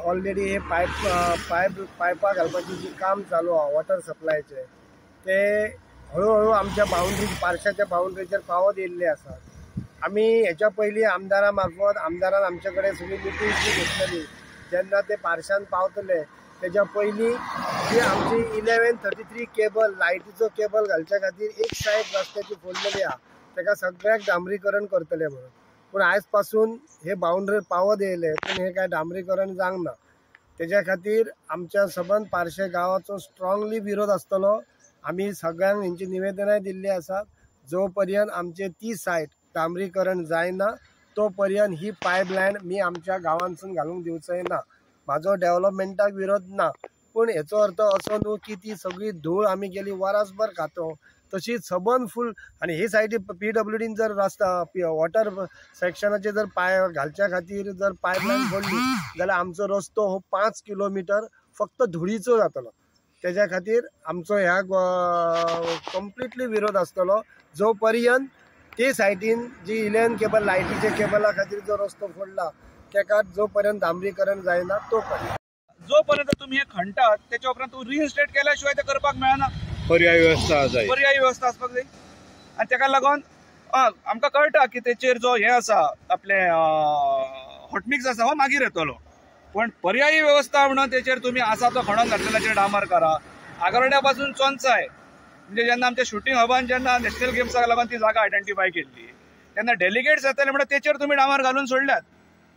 Already हे pipe pipe पायपां घालपाची जी काम चालू आहा वॉटर सप्लायचे ते हळूहळू आमच्या बाउंड्री पार्शाच्या बाउंड्रीचेर पावत येयल्ले आसात. आमी हेच्या पयलीं आमदारा मार्फत आमदारान आमचे कडेन सगळी मिटींग्स बी घेतलेली. जेन्ना ते पार्शान पावतले तेच्या पयलीं जी आमची 1133 केबल लायटीचो केबल घालच्या खातीर एक सायड रस्त्याची फोडलेली आहा तेका सगळ्याक डांबरीकरण करतले म्हणून. पूण आयज पासून हे बाउंड्रीर पावत येयले पूण हे काय डांबरीकरण जावंक ना. तेज्या खातीर आमच्या सबंद पार्शे गांवाचो स्ट्रांगली विरोध आसतलो. आमी सगळ्यांक हेंची निवेदनाय दिल्ली आसात. जो पर्यंत आमचे ती सायड डांबरीकरण जायना तो पर्यंत ही पायपलायन मी आमच्या गांवांतसून घालूंक दिवचोय ना. म्हाजो डेव्हलपमेंटाक विरोध ना पूण हेचो अर्थ असो न्हू की ती सगळी धूळ आमी गेली वरासभर खातो. तशी सबंद फूल आनी हे सायडी PWDन जर रस्ता वॉटर सेक्शनाचे जर पाय घालच्या खातीर जर पायपलायन पडली जाल्यार आमचो रस्तो हो 5 किलोमिटर फक्त धुळीचो जातलो. तेज्या खातीर आमचो ह्या कंप्लिटली विरोध आसतलो. जो पर्यंत ते सायडीन जी 11 केबल लायटीच्या केबला खातीर जो रस्तो फोडला तेका जो पर्यंत डांबरीकरण जायना तो पर्यंत जो पर्यंत तुम्ही हे खणटात त्याच्या उपरांत तूं रिइन्स्टेट केल्या शिवाय ते करपाक मेळना. पर्यायी व्यवस्था जाय, पर्यायी व्यवस्था आसपाक जाय. आनी तेका लागून आमकां कळटा की तेचेर जो हे आसा आपले हॉटमिक्स आसा हो मागीर येतलो, पण पर्यायी व्यवस्था म्हणून तेचेर तुमी आसा तो खणोन घातलेल्याचेर डांबर करा. आगरड्या पासून चोंचाय म्हणजे जेन्ना आमच्या शुटींग हबान जेन्ना नॅशनल गेम्साक लागून ती जागा आयडेंटिफाय केल्ली तेन्ना डेलिगेट्स येतले म्हणून तेचेर तुमी डांबर घालून सोडल्यात,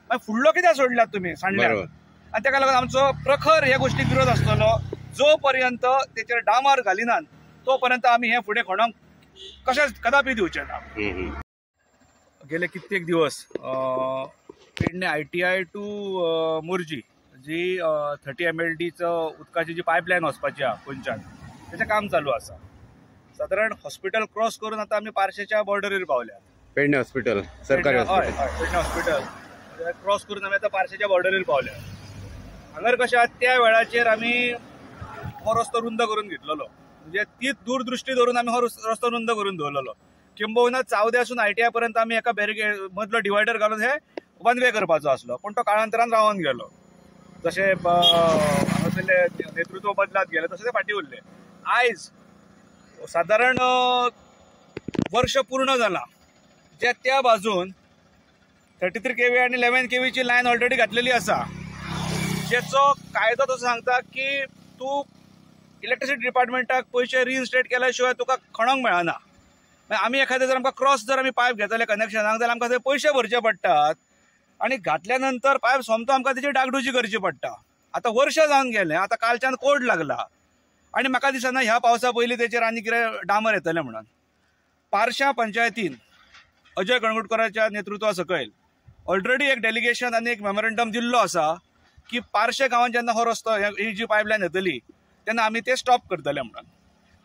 मागीर फुडलो कित्याक सोडल्यात तुमी सांडल्यात. आनी तेका लागून आमचो प्रखर ह्या गोश्टीक विरोध आसतलो. जो पर्यंत तेचेर डांबर घालिनात तो पर्यंत आमी हे फुडें खणोंक कशेंच कदापी दिवचे ना. गेले कित्येक दिवस Pedne ITI to Morjim ji 30 MLDचो उदकाची जी पायपलायन वचपाची आहा गोंयच्यान तेचें काम चालू आसा. सादारण हॉस्पिटल क्रॉस करून आतां आमी पार्शेच्या बॉर्डरीर पावल्यात. पेडणे हॉस्पिटल, सरकारी हॉस्पिटल, पेडणे हॉस्पिटल क्रॉस करून आमी आतां पार्शेच्या बॉर्डरीर पावल्यात. हांगर कशें आहा त्या वेळाचेर आमी हो रस्तो रुंद करून घेतलेलो, म्हणजे ती दूरदृष्टी धरून आमी हो रस्तो रुंद करून दवरलेलो. किंबहुना चावद्यासून ITI पर्यंत आमी एका बॅरिकेड मदलो डिवायडर घालून हे वन वे करपाचो आसलो, पूण तो काळांतरान रावन गेलो. जशें हांगासरले नेतृत्व बदलात गेलें तशें ते फाटीं उरले. आयज सादारण वर्ष पूर्ण जालां जे त्या बाजून 33 kV आनी 11 kVची लायन ऑलरेडी घातलेली आसा, जेचो कायदो तो सांगता की तूं इलेक्ट्रिसिटी डिपार्टमेंटाक पयशे रिइन्स्टेट केल्या शिवाय तुका खणोंक मेळना. आमी एखादें जर आमकां क्रॉस जर आमी पायप घेतले कनेक्शनाक जाल्यार आमकां थंय पयशे भरचे पडटात आनी घातल्या नंतर पायप सोमतो आमकां तेची डागडुजी करची पडटा. आतां वर्ष जावन गेलें, आतां कालच्यान कोड लागला आनी म्हाका दिसना ह्या पावसा पयलीं तेचेर आनी कितें डांबर येतलें म्हणून. पार्शा पंचायतीन अजय कणगुटकराच्या नेतृत्वा सकयल ऑलरेडी एक डेलिगेशन आनी एक मेमोरेंडम दिल्लो आसा की पार्शे गांवांत जेन्ना हो रस्तो ही जी पायपलायन येतली तेन्ना आमी ते स्टॉप करतले म्हणून.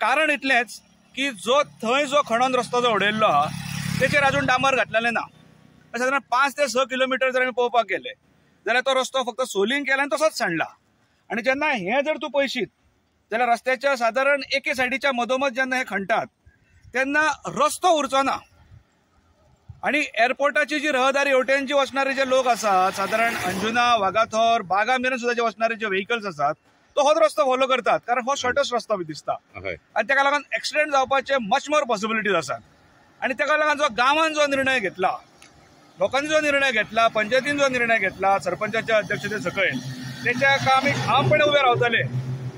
कारण इतलेंच की जो थंय जो खणोन रस्तो जो उडयल्लो आहा तेचेर अजून डांबर घातलेलें ना. सादारण 5 ते 6 किलोमिटर जर आमी पळोवपाक गेले जाल्यार तो रस्तो फक्त सोलिंग केला आनी तसोच सांडला. आनी जेन्ना हें जर तूं पळयशीत जाल्यार रस्त्याच्या सादारण एके सायडीच्या मदोमद जेन्ना हे खणटात तेन्ना रस्तो उरचो ना. आनी एअरपोर्टाची जी रहदारी हेवटेन जी वचणारे जे लोक आसात सादारण अंजुना, वागाथोर, बागा मेरेन सुद्दां जे वचणारे जे व्हेकल्स आसात तो होच रस्तो फॉलो करतात, कारण हो शॉर्टस्ट रस्तो बी दिसता आनी तेका लागून एक्सिडेंट जावपाचे मच मोर पॉसिबिलिटीज आसात. आनी तेका लागून जो गांवान जो निर्णय घेतला, लोकांनी जो निर्णय घेतला, पंचायतीन जो निर्णय घेतला सरपंचाच्या अध्यक्षते सकयल, तेच्या आमी ठामपणे उबे रावतले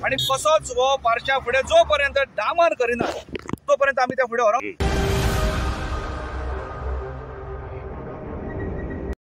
आनी कसोच हो पार्शा फुडें जो पर्यंत डांबर करिना तो पर्यंत आमी त्या फुडें व्हरोंक.